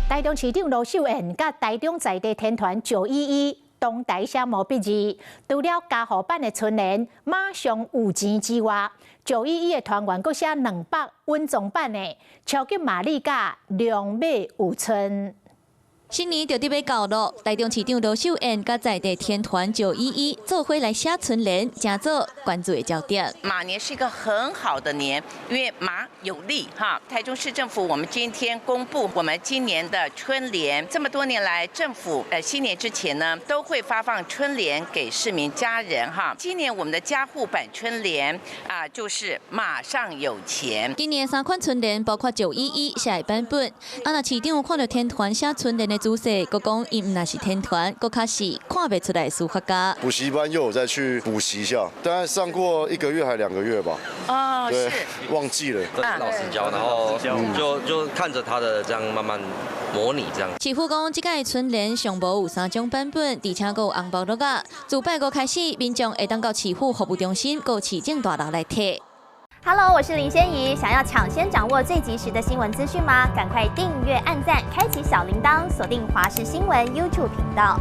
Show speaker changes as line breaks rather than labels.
台中市長盧秀燕佮台中在地天團911同台寫毛筆字，除了加護版的春聯馬上有錢之外，911的團員閣寫200穩重版的超級瑪麗佮龍馬有春。
新年就佇欲到囉，台中市長盧秀燕佮在地天團911做伙來寫春聯，成做關注的焦點。
馬年是一個很好的年，因為馬有力哈。台中市政府，我們今天公布我們今年的春聯。這麼多年來，政府新年之前呢，都會發放春聯給市民家人哈。今年我們的加護版春聯啊，就是馬上有錢。
今年三款春聯包括911寫的版本。啊，若市長看著天團寫春聯的姿勢，閣講伊毋但是天團，閣較是看袂出來的書法家。
補習班又有再去補習一下，大概上過一個月還兩個月吧。
哦，
對，忘記了。
老師教，然後就看着他的這樣慢慢模擬這樣。
市府講，這屆春聯上無有三種版本，而且閣有紅包橐仔。自拜五開始，民眾會當到市府服務中心、閣市政大樓來提。
Hello，我是林仙怡。想要搶先掌握最及時的新聞資訊嗎？趕快訂閱、按讚、開啟小鈴鐺，鎖定華視新聞 YouTube 頻道。